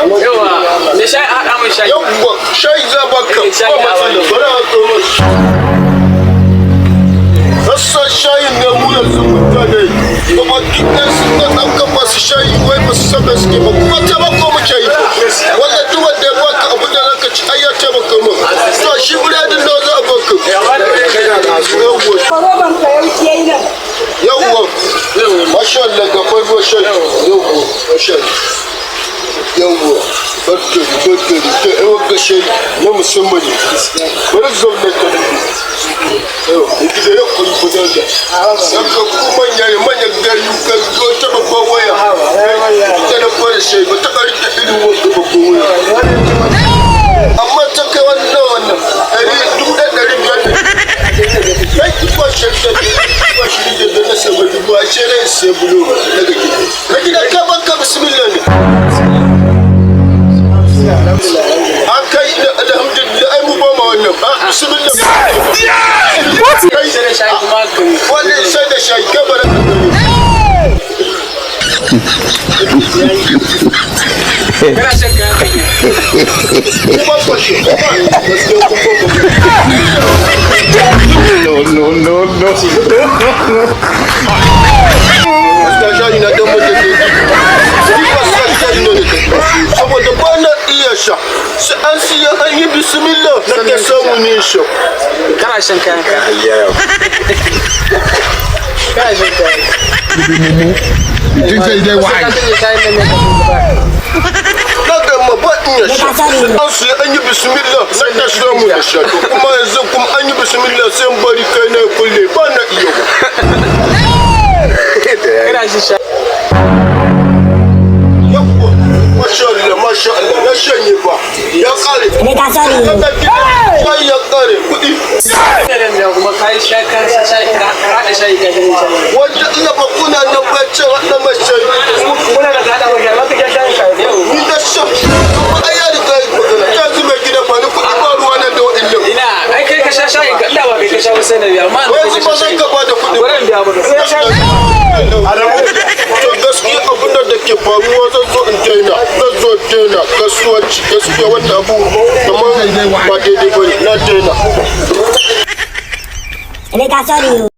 Yawa, me shayi, a haɗa mun shayi. Yawwa, shayi za baka. Eh, shayi ba a matsala. wani. Bari a tsoro shi. Sassan shayin ne mu yanzu mutane gaba ɗaya sun ga ɗaukan masu shayi, wai ba su san me suke ba, kuma taimako muke yi. Wanda duk wanda ya baka abu da zaka ci, ai ya taimaka mu. To, shi biredin da za a baka? Yawwa. Roban ka yau nan. Yawwa, masha Allah, ga farko shayi. Yawwa, masha Allah, yawwa, barka da, barka da ta yawan ga shayi na musamman ne. Bari zaune ka nufi yau gida ya kuri gudan da saka ku manya ne, manyan gayu. Ka zo ta babban waya, ta da fara shayi ba ta karike irin wanda babban waya, amma ta kai wannan 1500 ne. Kai, 20,000, 25,000 na sama 20,000 sai bulo daga gida na gida ka banka. Bismillah ne an kai da alhamdulillah. Ai mu ba ma wannan a bismillah. Kai. Sai da shayi kuma ka Wannan sai da shayi, kai bara ka gani. Kana shan kayan kake. Kuma kwashe gaskiya kun ba. No, no, no, no. Gaskiya shayi na dan mutum ne. Ni ba sa shayi ne da saboda ba na iya sha, sai an siya an yi bismillah na ke samu ne sha. Kana shan kayan ka. Kana shan kayan. You think say they Sai ka wise? shanye shayin nan ne kafin ka ba. Na ga ma ba iya sha, sai an siya an yi bismillah na ke samu na sha. To, kuma yanzu kuma an yi bismillah, sai in bari kai na kulle, ba na iya ba. Kana shan shayi. Yawwa, masha Allah, masha Allah, na shanye ba ya kare. Shayi ya kare kuɗi. Kuma ka yi shayi, ka sha shayi, ka haɗa shayi, ka shanye shayi. Wanda ina ba kuna na bacci haɗa mai shayi. Muna da ka haɗa mai shayi, ba ka sha shayin ka yau. Ni na sha, kuma ai ya riga yi magana yanzu. Mai gida, ba ni kuɗi, ba ruwa nan da wa'innan. Ina, ai kai ka sha shayin ka, ina ba kai ka sha ba sai na biya, amma Wai yanzu ba zan ka ba da kuɗi. Bari in biya maka. Sai sha. To, gaskiya abin da ke faruwa, zan zo in daina, zan zo in daina kasuwanci. Gaskiya wannan abu kamar ba daidai ba ne, na daina. Sorry.